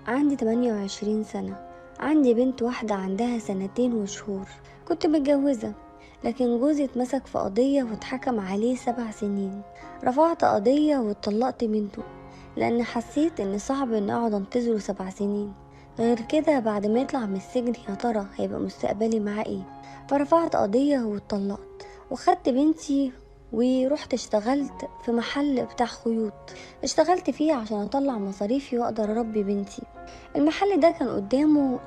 عندي 28 سنة، عندي بنت واحدة عندها 2 وشهور. كنت متجوزة لكن جوزي اتمسك في قضية واتحكم عليه 7 سنين. رفعت قضية واتطلقت منه لأن حسيت إن صعب إن أقعد أنتظره 7 سنين، غير كده بعد ما يطلع من السجن يا ترى هيبقى مستقبلي معاه إيه. فرفعت قضية واتطلقت وخدت بنتي ورحت اشتغلت في محل بتاع خيوط، اشتغلت فيه عشان اطلع مصاريفي واقدر اربي بنتي. المحل ده كان قدامه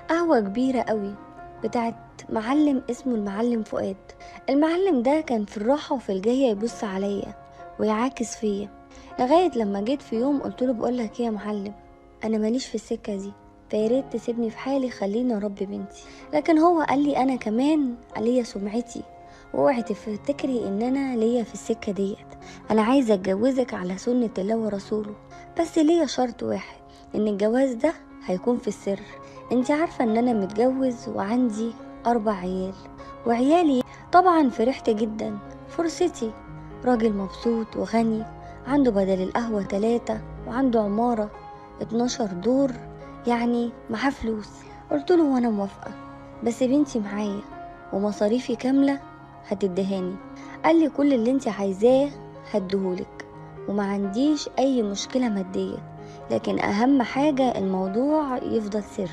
قهوة كبيرة قوي بتاعت معلم اسمه المعلم فؤاد. المعلم ده كان في الراحة وفي الجاية يبص عليا ويعاكس فيا، لغاية لما جيت في يوم قلت له بقولك ايه يا معلم، انا ماليش في السكة دي، فياريت تسيبني في حالي خليني اربي بنتي. لكن هو قال لي انا كمان ليا سمعتي، واوعي تفتكري ان انا ليا في السكة ديت، انا عايزه اتجوزك على سنة الله ورسوله، بس ليا شرط واحد، ان الجواز ده هيكون في السر. انت عارفه ان انا متجوز وعندي 4 عيال وعيالي. طبعا فرحت جدا، فرصتي، راجل مبسوط وغني، عنده بدل القهوة 3 وعنده عمارة 12 دور، يعني معاه فلوس. قلت له وانا موافقة، بس بنتي معايا ومصاريفي كاملة هتدهاني. قال لي كل اللي انت عايزاه هديهولك وما عنديش اي مشكلة مادية، لكن اهم حاجة الموضوع يفضل سر.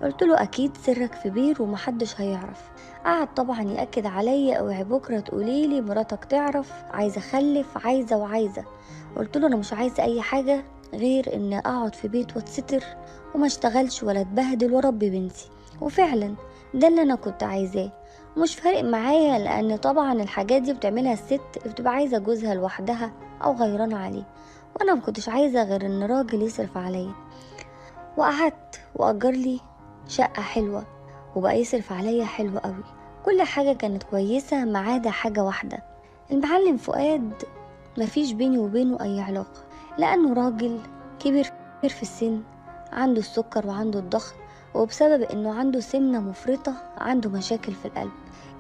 قلت له اكيد سرك في بير ومحدش هيعرف. قعد طبعا يأكد عليا، اوعي بكره تقوليلي مراتك تعرف، عايزه اخلف، عايزه وعايزه. قلت له انا مش عايزه اي حاجة غير ان اقعد في بيت واتستر وما اشتغلش ولا اتبهدل واربي بنتي. وفعلا ده اللي انا كنت عايزاه، مش فارق معايا، لان طبعا الحاجات دي بتعملها الست بتبقى عايزه جوزها لوحدها او غيرانه عليه، وانا ما كنتش عايزه غير ان راجل يصرف عليا. وقعدت واجر لي شقه حلوة وبقى يصرف عليا حلو قوي، كل حاجة كانت كويسة ما عدا حاجة واحدة، المعلم فؤاد مفيش بيني وبينه اي علاقة، لانه راجل كبير في السن، عنده السكر وعنده الضغط، وبسبب انه عنده سمنة مفرطة عنده مشاكل في القلب،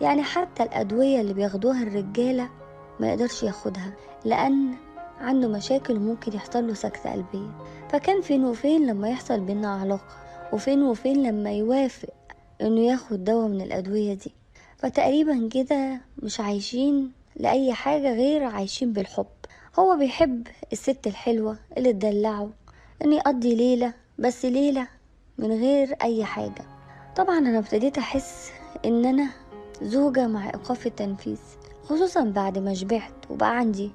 يعني حتى الأدوية اللي بياخدوها الرجالة ما يقدرش ياخدها لأن عنده مشاكل وممكن يحصل له سكتة قلبية. فكان فين وفين لما يحصل بينا علاقة، وفين وفين لما يوافق انه ياخد دواء من الأدوية دي. فتقريبا كده مش عايشين لأي حاجة غير عايشين بالحب. هو بيحب الست الحلوة اللي تدلعه، انه يقضي ليلة، بس ليلة من غير اي حاجة. طبعا انا ابتديت احس ان انا زوجة مع ايقاف التنفيذ، خصوصا بعد ما شبعت وبقى عندي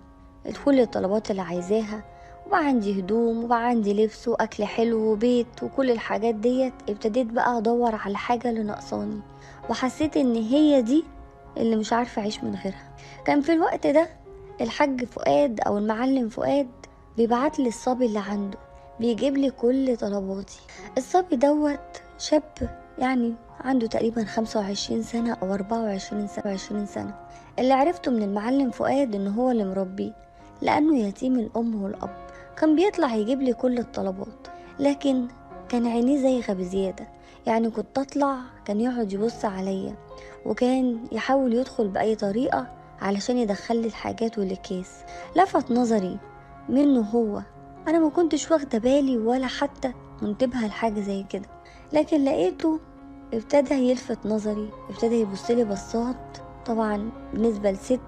كل الطلبات اللي عايزاها، وبقى عندي هدوم وبقى عندي لبس واكل حلو وبيت وكل الحاجات ديت. ابتديت بقى ادور على حاجة اللي ناقصاني، وحسيت ان هي دي اللي مش عارفة اعيش من غيرها. كان في الوقت ده الحاج فؤاد او المعلم فؤاد بيبعت لي الصبي اللي عنده، بيجيب لي كل طلباتي. الصبي دوت شاب يعني عنده تقريبا 25 سنة او 24 سنة 20 سنة. اللي عرفته من المعلم فؤاد ان هو اللي مربيه لانه يتيم الام والاب. كان بيطلع يجيب لي كل الطلبات، لكن كان عينيه زايغة بزيادة، يعني كنت اطلع كان يقعد يبص عليا، وكان يحاول يدخل باي طريقة علشان يدخل لي الحاجات والاكياس. لفت نظري منه هو، انا ما كنتش واخده بالي ولا حتى منتبهه لحاجة زي كده، لكن لقيته ابتدى يلفت نظري، ابتدى يبص لي بصات. طبعا بالنسبة لست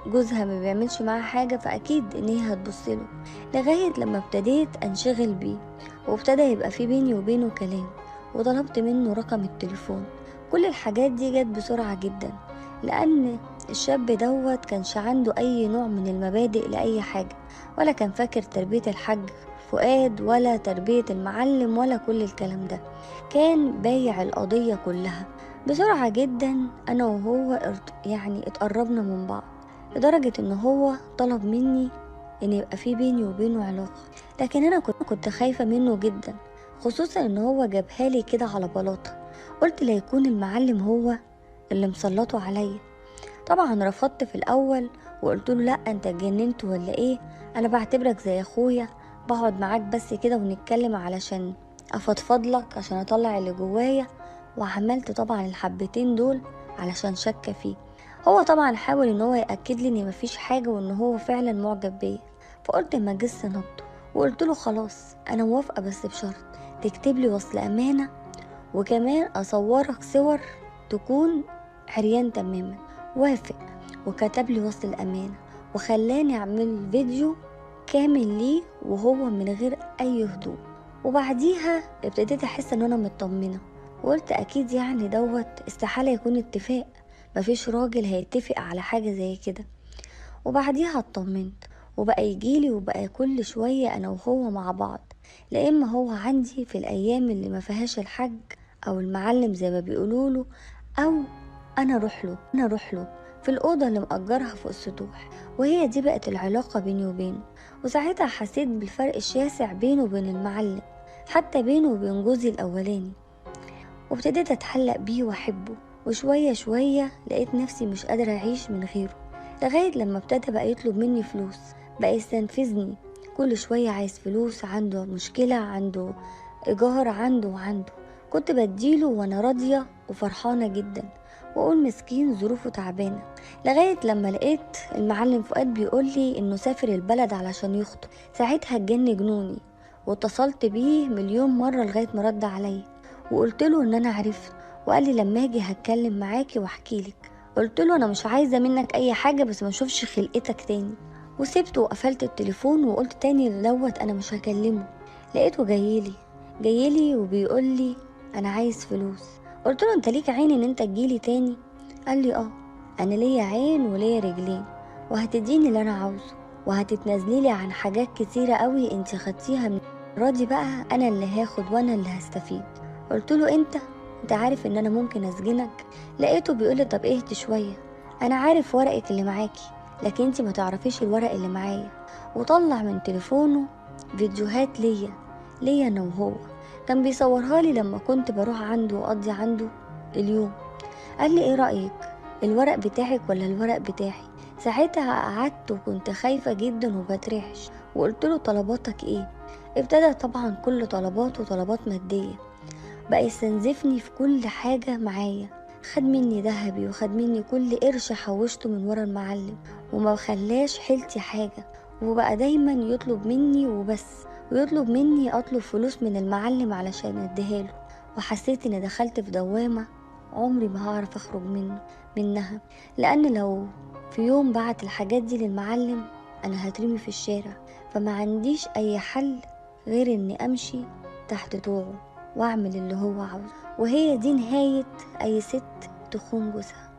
جوزها ما بيعملش معاها حاجة فاكيد ان هي هتبص له، لغاية لما ابتديت انشغل بيه وابتدى يبقى في بيني وبينه كلام، وطلبت منه رقم التليفون. كل الحاجات دي جت بسرعة جدا لان الشاب دوت كانش عنده اي نوع من المبادئ لاي حاجة، ولا كان فاكر تربية الحاج فؤاد ولا تربية المعلم ولا كل الكلام ده، كان بايع القضية كلها. بسرعة جدا انا وهو يعني اتقربنا من بعض، لدرجة ان هو طلب مني ان يبقى في بيني وبينه علاقة، لكن انا كنت خايفة منه جدا، خصوصا ان هو جابها لي كده على بلاطة. قلت لا يكون المعلم هو اللي مسلطه عليا. طبعا رفضت في الاول وقلت له لا انت اتجننت ولا ايه، انا بعتبرك زي اخويا، بقعد معاك بس كده ونتكلم علشان افضفض لك، عشان اطلع اللي جوايا. وعملت طبعا الحبتين دول علشان شك فيه. هو طبعا حاول ان هو ياكد لي ان مفيش حاجة وان هو فعلا معجب بيا، فقلت ما جس نبضه. وقلت له خلاص انا موافقة، بس بشرط تكتب لي وصل امانة، وكمان اصورك صور تكون عريان تماما. وافق وكتب لي وصل الامانة، وخلاني اعمل فيديو كامل ليه وهو من غير اي هدوء. وبعديها ابتديت احس ان انا مطمنة، وقلت اكيد يعني دوت استحالة يكون اتفاق، مفيش راجل هيتفق على حاجة زي كده. وبعديها اطمنت، وبقى يجيلي وبقى كل شوية انا وهو مع بعض، لا اما هو عندي في الايام اللي ما فيهاش الحاج او المعلم زي ما بيقولوله، او انا اروح له في الأوضة اللي مأجرها فوق السطوح. وهي دي بقت العلاقة بيني وبينه. وساعتها حسيت بالفرق الشاسع بينه وبين المعلم، حتى بينه وبين جوزي الأولاني. وابتديت أتعلق بيه وأحبه، وشوية شوية لقيت نفسي مش قادرة أعيش من غيره، لغاية لما ابتدى بقى يطلب مني فلوس، بقى يستنفذني كل شوية، عايز فلوس، عنده مشكلة، عنده إيجار، عنده وعنده. كنت بديله وأنا راضية وفرحانة جدا، وأقول مسكين ظروفه تعبانة، لغاية لما لقيت المعلم فؤاد بيقولي إنه سافر البلد علشان يخطب. ساعتها اتجن جنوني، واتصلت بيه مليون مرة لغاية ما رد عليا، وقلت له إن أنا عرفت، وقال لي لما أجي هتكلم معاكي وأحكيلك. قلت له أنا مش عايزة منك أي حاجة، بس ما اشوفش خلقتك تاني. وسبته وقفلت التليفون، وقلت تاني لدوت أنا مش هكلمه. لقيته جايلي وبيقولي أنا عايز فلوس. قلت له انت ليك عين ان انت تجيلي تاني؟ قال لي اه، انا ليا عين وليا رجلين، وهتديني اللي انا عاوزه، وهتتنازلي لي عن حاجات كتيرة قوي انت خدتيها من راضي، بقى انا اللي هاخد وانا اللي هستفيد. قلت له انت عارف ان انا ممكن اسجنك؟ لقيته بيقولي طب اهدي شوية، انا عارف ورقك اللي معاكي، لكن انت ما تعرفيش الورق اللي معايا. وطلع من تليفونه فيديوهات ليا انا وهو، كان بيصورها لي لما كنت بروح عنده وأقضي عنده اليوم. قال لي ايه رأيك، الورق بتاعك ولا الورق بتاعي؟ ساعتها قعدت وكنت خايفة جدا وبترعش، وقلت له طلباتك ايه؟ ابتدى طبعا كل طلباته طلبات مادية، بقى يستنزفني في كل حاجة معايا. خد مني ذهبي وخد مني كل قرش حوشته من ورا المعلم، وما خلاش حيلتي حاجة، وبقى دايما يطلب مني وبس، ويطلب مني اطلب فلوس من المعلم علشان اديها له. وحسيت اني دخلت في دوامة عمري ما هعرف اخرج منها، لان لو في يوم بعت الحاجات دي للمعلم انا هترمي في الشارع. فما عنديش اي حل غير اني امشي تحت طوعه واعمل اللي هو عاوزه. وهي دي نهاية اي ست تخون جوزها.